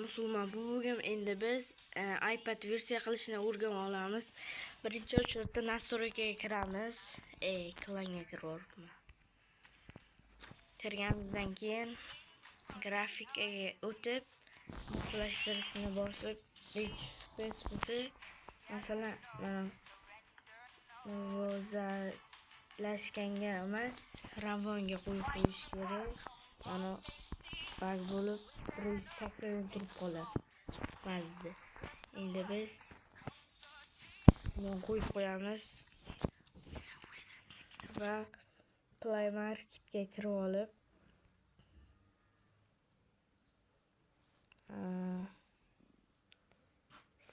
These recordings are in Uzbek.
Musulmon bugun endi biz iPad versiya qilishni o'rganib olamiz. Birinchi очередda настройкаga kiramiz. Klanga kirib. Kirganimizdan keyin grafikaga o'tib, moslashtirishni bosib, FPS bo'lsa, masalan, mana muvozanlashganga emas, ravonga qo'yib qo'yish kerak. Mana bug bo'lib 180 turib qoladi ba'zida. Endi biz buni qo'yib qo'yamiz va Play Marketga kirib olib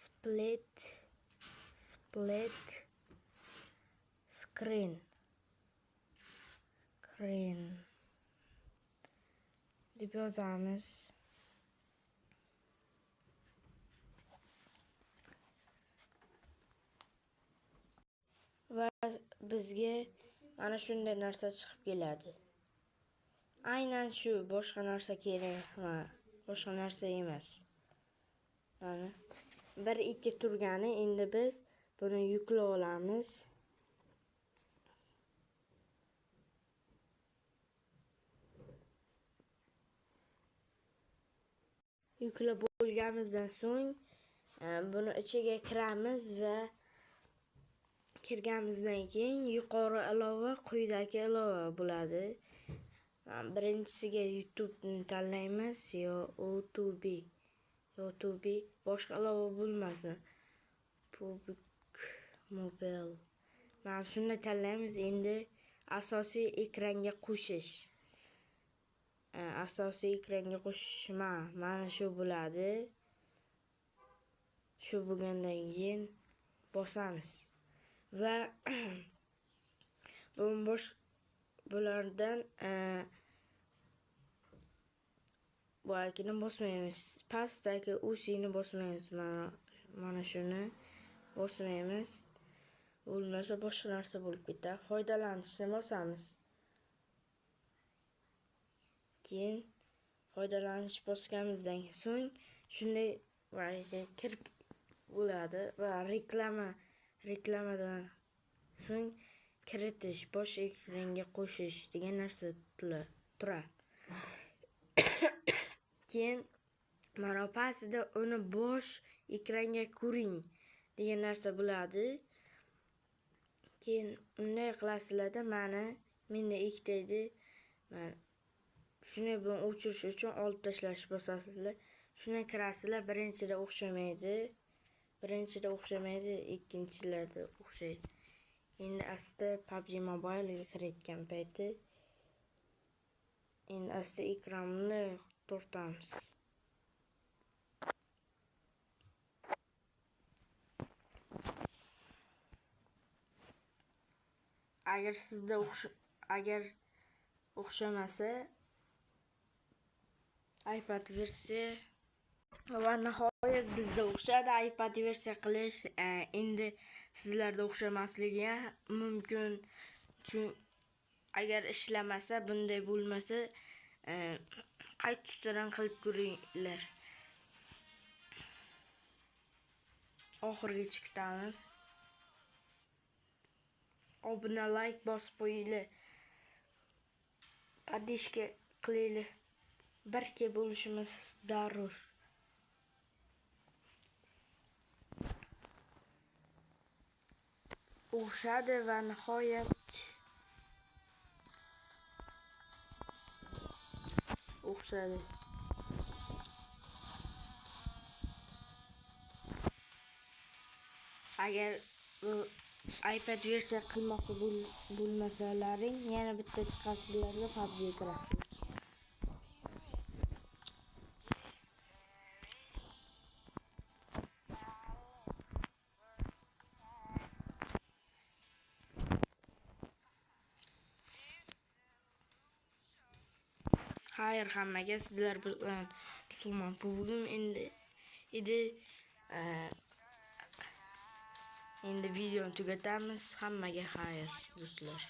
split screen deb yozamiz. Va bizga mana shunday narsa chiqib keladi. Aynan shu, boshqa narsa kerak emas, boshqa narsa emas. Mana 1 2 turgani, endi biz buni yuklab olamiz. Yuklab bo'lganimizdan so'ng buni ichiga kiramiz va kirganimizdan keyin yuqori ilova, quyidagi ilova bo'ladi. Birinchisiga YouTube'ni tanlaymiz yo YouTube. YouTube boshqa ilova bo'lmasin. PUBG Mobile. Mana shuni tanlaymiz. Endi asosiy ekranga qo'shish. Asosiy ekranga qo'shish mana shu bo'ladi. Shu bo'lgandan keyin bosamiz. Va bulardan bu akini bosmaymiz. Pastdagi UC'ni bosmaymiz. Mana shuni bosmaymiz. Bo'lmasa boshqa narsa bo'lib ketadi. Foydalanishni bosamiz. Keyin foydalanish bosganimizdan so'ng shunday kirib bo'ladi va reklamadan so'ng kiritish, bosh ekranga qo'shish degan narsa turadi. Keyin mana pastida uni bosh ekranga ko'ring degan narsa bo'ladi. Keyin unday qilasizlarda, mana menda ikkita edi. Mana shuni buni o'chirish uchun olib tashlash bosasizlar. Shuni kirasizlar, birinchida o'xshamaydi. Birinchida o'xshamaydi, ikkinchilarda o'xshaydi. Endi asta PUBG Mobile'ga kirayotgan payti endi asta ekranni tortamiz. Agar sizda agar o'xshamasa iPad versiya va nihoyat bizda o'xshadi iPad versiya qilish. Endi sizlarda o'xshamasligi ham mumkin. Chunki agar ishlamasa, bunday bo'lmasa, qaytishdan qilib ko'ringlar. Oxirigacha kutamiz. Obuna, like bosib qo'yinglar. Подписка qilinglar. Birga bo'lishimiz zarur. O'xshadi va nihoyat o'xshadi. Agar bu iPad versiya qilmoqchi bo'lmasalaring, yana bitta chiqasizlarda PUBG'ga kirasizlar. Xayr hammaga, sizlar bilan Musulmon bugun endi edi. Endi videoni tugatamiz. Hammaga xayr do'stlar.